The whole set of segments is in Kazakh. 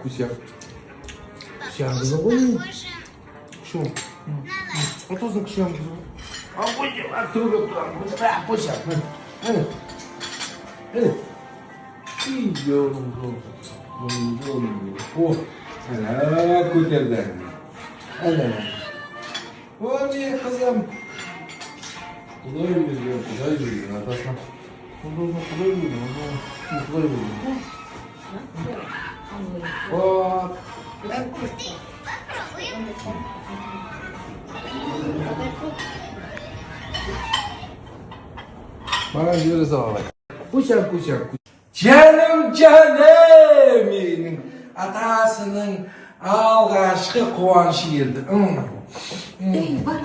Куся. Кішкене қызы ғой. Кіші. Атасының кішкене қызы ғой. А, Куся, түріліп тұр. Куся. Міне. Міне. Ей, жолым, жолым, жолым. О, ана көтерді. Ана. О, не қызым. Құдай берген, Құдай берген атасына. Құдай берген, Құдай берген. Вот. Маған жібере сал. Куся, Куся. Жаным, жаным менің атасының алғашқы қуанышы келді. Ей, бар,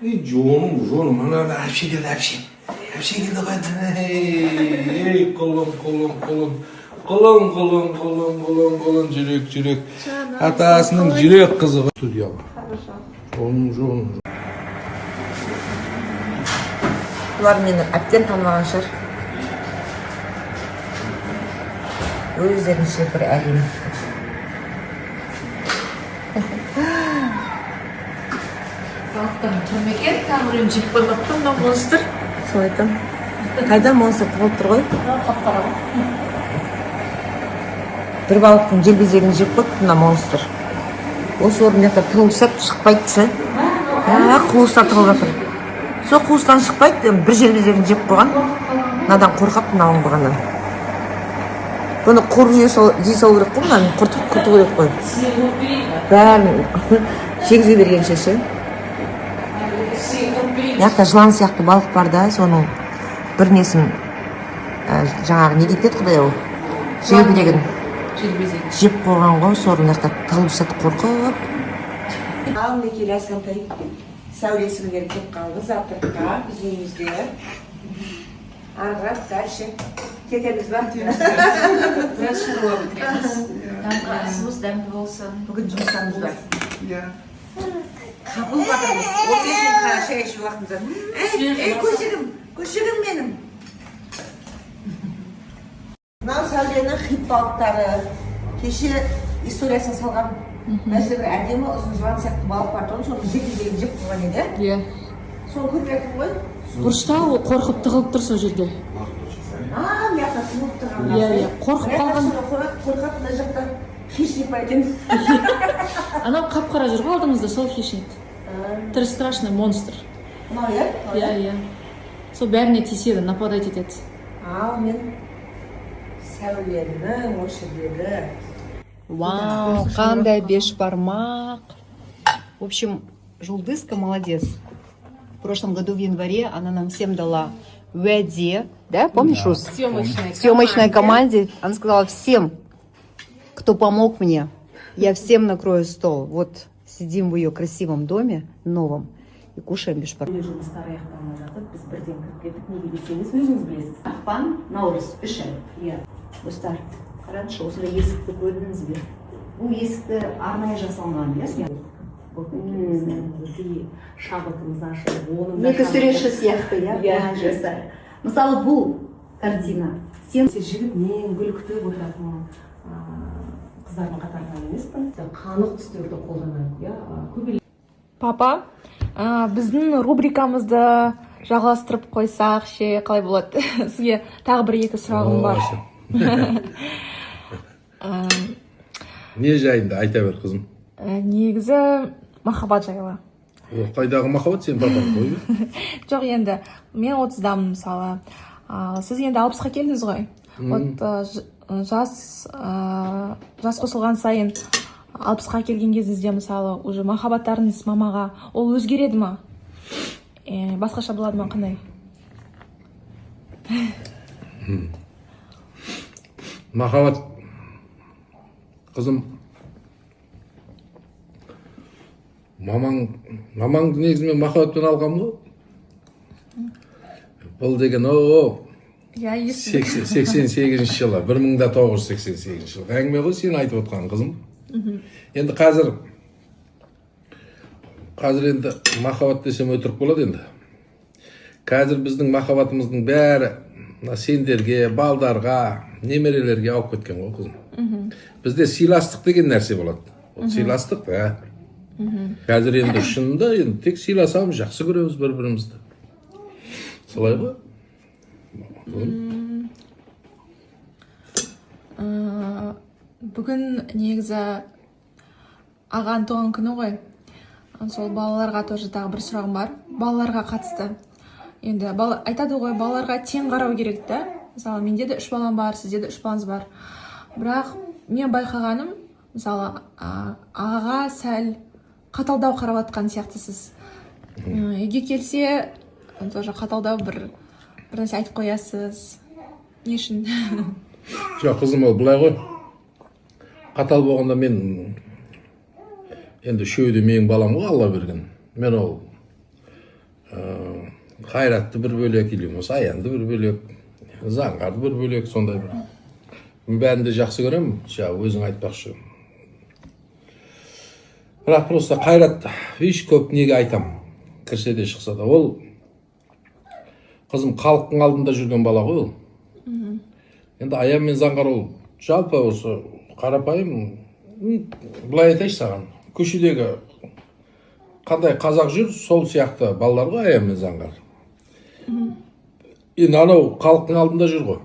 Ей, жоным, жоным, мына әпше келді, әпше. Әпше келді ғой. Ей, құлым, құлым, құлым. Құлын, құлын, құлын, құлын, құлын, жүрек, жүрек. Атасының жүрек қызы ғой. Студияға. Хорошо. Жоным, жоным. Бұлар мені әбден танымаған шығар. Өздерінше бір әлем. Балықтан тұр ма екен? Тағы біреуін жеп қоймапты мынау монстр. Сол айтамын. Қайда монстр тығылып тұр ғой? Қап-қара. Бір балықтың желбезегін жеп қойыпты мына монстр. Осы орын жақта тығылып жатып шықпайды ше. А, қуыста тығылып жатыр. Сол қуыстан шықпайды, енді бір желбезегін жеп қойған. Мынадан қорқады, мына оңбағаннан. Бұны қуырып жей салу керек қой, мынаны құртып құрту керек қой. Бәрін жегізе бергенше ше. Мына жақта жылан сияқты балық бар да, соның бір несін, жаңағы не дейтін еді, құдай ау, желбезегін Желбезек. жеп қойған ғой. Сол мына жақта тығылып жатыр қорқып. Ал мінекей, Ләзгентай Сәуле сіңлілері келіп қалды завтракқа біздің үйімізге. Ары қарап дальше кетеміз ба? Біраз шаруа бітіреміз. Таңғы асымыз дәмді болсын. Бүгін жұмыстарымыз бар. Иә. Қапылып жатырмыз. 15 минут қана шай ішу уақытымыз бар. Ей, ей, көшігім, көшігім менің. Мынау Сәуленің хит балықтары. Кеше историясын салған. Мына жерде бір әдемі ұзын жылан сияқты балық бар тұғын, соның желбезегін жеп қойған еді. Иә. Соны көріп жатырмын ғой. Бұрышта ол қорқып тығылып тұр сол жерде. А, мына жақта тығылып тұрған. Иә, қорқып қалған. Қорқады, қорқады, мына жақта хищник бар екен. Анау қап-қара жүр ғой алдыңызда, сол хищник. Тірі страшный монстр. Мынау, иә? Иә. Сол бәріне тиіседі, нападать етеді. Ал мен Сәуленің осы жердегі Вау, қандай бешбармақ. В общем, Жулдызка молодец. В прошлом году в январе она нам всем дала уәде, да, помнишь, Рус? Съемочная. Съемочной команде. Она сказала: всем, кто помог мне, я всем накрою стол. Вот сидим в ее красивом доме новом и кушаем бешбармак. Жұмыстар аяқталмай жатып, біз бірден кіріп кеттік. Неге десеңіз, өзіңіз білесіз. Ақпан, наурыз, 3 ай. Иә. Достар, қараңызшы, осындай есікті көрдіңіз бе? Бұл есікті арнайы жасалған, білесіз бе? Кәдімгідей шабытымыз ашылып, оның да Екі шабыты- суретші сияқты, иә? Иә. Былай жаса. Мысалы, бұл картина. Сен Жігітінен гүл күтіп отыратын қыздардың қатарынан емеспін. Қанық түстерді қолданады, иә, көбелек. Папа, біздің рубрикамызды жалғастырып қойсақ ше, қалай болады? Сізге тағы бір екі сұрағым бар. Не жайында, айта бер, қызым. Негізі махаббат жайлы. О, қайдағы махаббат, сен папаң қой бер. Жоқ, енді мен 30-дамын мысалы. Ал сіз енді 60-қа келдіңіз ғой. Вот жас қосылған сайын, 60-қа келген кезіңізде, мысалы, уже махаббаттарыңыз мамаға ол өзгереді ма? Басқаша болады ма, қандай? Махаббат, қызым, мамаңды негізі мен махаббатпен алғанмын ғой. Бұл деген о Иә, естідік. 88-жылы, 1988 жылғы әңгіме ғой сен айтып отқан, қызым. Енді қазір енді махаббат десем, өтірік болады. Енді қазір біздің махаббатымыздың бәрі Мына сендерге, балдарға, немерелерге ауып кеткен ғой, қызым. Бізде сыйластық деген нәрсе болады. Вот сыйластық та. Қазір енді шынында енді тек сыйласамыз, жақсы көреміз бір бірімізді, солай ғой, қызым? Бүгін негізі ағаның туған күні ғой. Сол балаларға тоже тағы бір сұрағым бар, балаларға қатысты. Енді бала, айтады ғой, балаларға тең қарау керек та. Мысалы, менде де үш балам бар, сізде де үш балаңыз бар, бірақ мен байқағаным, мысалы, ағаға сәл қаталдау қарап жатқан сияқтысыз. Үйге келсе, тоже қаталдау бір нәрсе айтып қоясыз. Не үшін? Жоқ, қызым, ол былай ғой. Қатал болғанда, мен енді үшеуі де менің балам ғой, Алла берген. Мен ол Қайратты бір бөлек или болмаса Аянды бір бөлек, Заңғарды бір бөлек, сондай бір, мен бәрін де жақсы көремін. Жаңа өзің айтпақшы, бірақ просто Қайрат, видишь, көп неге айтам, кірсе де, шықса да. Ол, қызым, халықтың алдында жүрген бала ғой ол. Енді Аян мен Заңғар ол жалпы осы қарапайым, былай айтайыншы саған, көшедегі қандай қазақ жүр, сол сияқты балалар ғой Аян мен Заңғар. Енді анау халықтың алдында жүр ғой.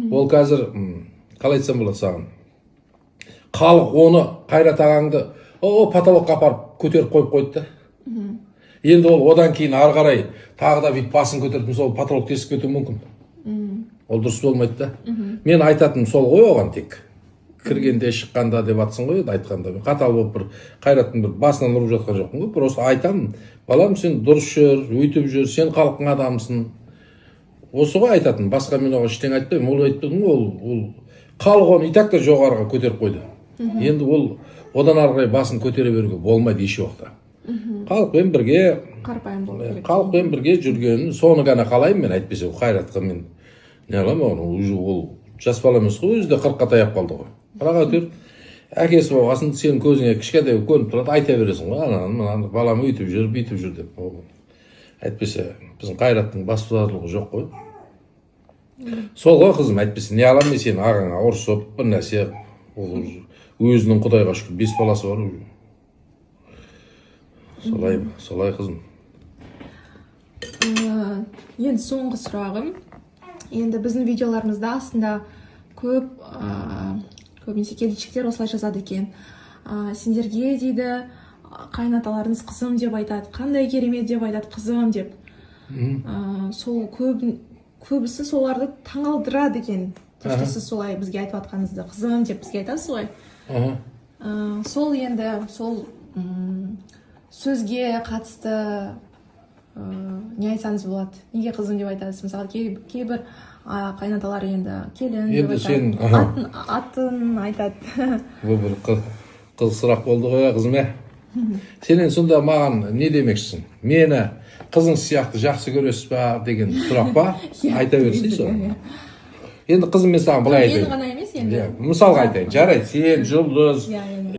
Ол қазір, қалай айтсам болады саған, халық оны, Қайрат ағаңды, о потолокқа апарып көтеріп қойып қойды да. Енді ол одан кейін ары қарай тағы да бүйтіп басын көтеріп, сол потолок тесіп кетуі мүмкін. Ол дұрыс болмайды да. Мен айтатыным сол ғой оған, тек кіргенде, шыққанда деп жатсың ғой. Енді айтқанда, мен қатал болып бір Қайраттың бір басынан ұрып жатқан жоқпын ғой. Просто айтамын: балам, сен дұрыс жүр, өйтіп жүр, сен халықтың адамысың. Осы ғой айтатын, басқа мен оған ештеңе айтпаймын. Ол айтпадым ғой, ол халық оны и так та жоғарыға көтеріп қойды. Енді ол одан ары қарай басын көтере беруге болмайды еш уақытта. Халықпен бірге Қарапайым болу керек. Халықпен бірге жүргенін, соны ғана қалаймын мен. Әйтпесе ол Қайратқа мен не қыламын оны? Уже ол жас бала емес қой, өзі де 40-қа таяп қалды ғой. Бірақ әйтеуір әкесі болғасын, сенің көзіңе кішкентай болып көрініп тұрады, айта бересің ғой ананы, мынаны, балам өйтіп жүр, бүйтіп жүр деп. Ол әйтпесе біздің Қайраттың бас бұзарлығы жоқ қой. Сол ғой, қызым. Әйтпесе не аламын мен сенің ағаңа ұрысып бір нәрсе? Ол уже өзінің, құдайға шүкір, бес баласы бар уже. Солай, қызым. Енді соңғы сұрағым. Енді біздің видеоларымызда астында көп, көбінесе келіншектер осылай жазады екен: сендерге, дейді, қайынаталарыңыз қызым деп айтады, қандай керемет деп айтады, қызым деп. Сол көбісі соларды таңғалдырады екен, то что сіз солай бізге айтып жатқаныңызды, қызым деп бізге айтасыз ғой. Сол енді сол сөзге қатысты не айтсаңыз болады? Неге қызым деп айтасыз? Мысалы, кейбір қайынаталар енді келін деп Енді айтады, сен, аха. атын айтады. Бұл бір қызық сұрақ болды ғой, иә, қызым, иә. Сен енді сонда маған не демекшісің? Мені қызың сияқты жақсы көресіз ба деген сұрақ па? Иә, Айта берсей соны. иә. Енді, қызым, мен саған былай Мені айтайын. ғана емес енді. Иә, мысалға айтайын, жарайды, сен, Жұлдыз Иә, иә.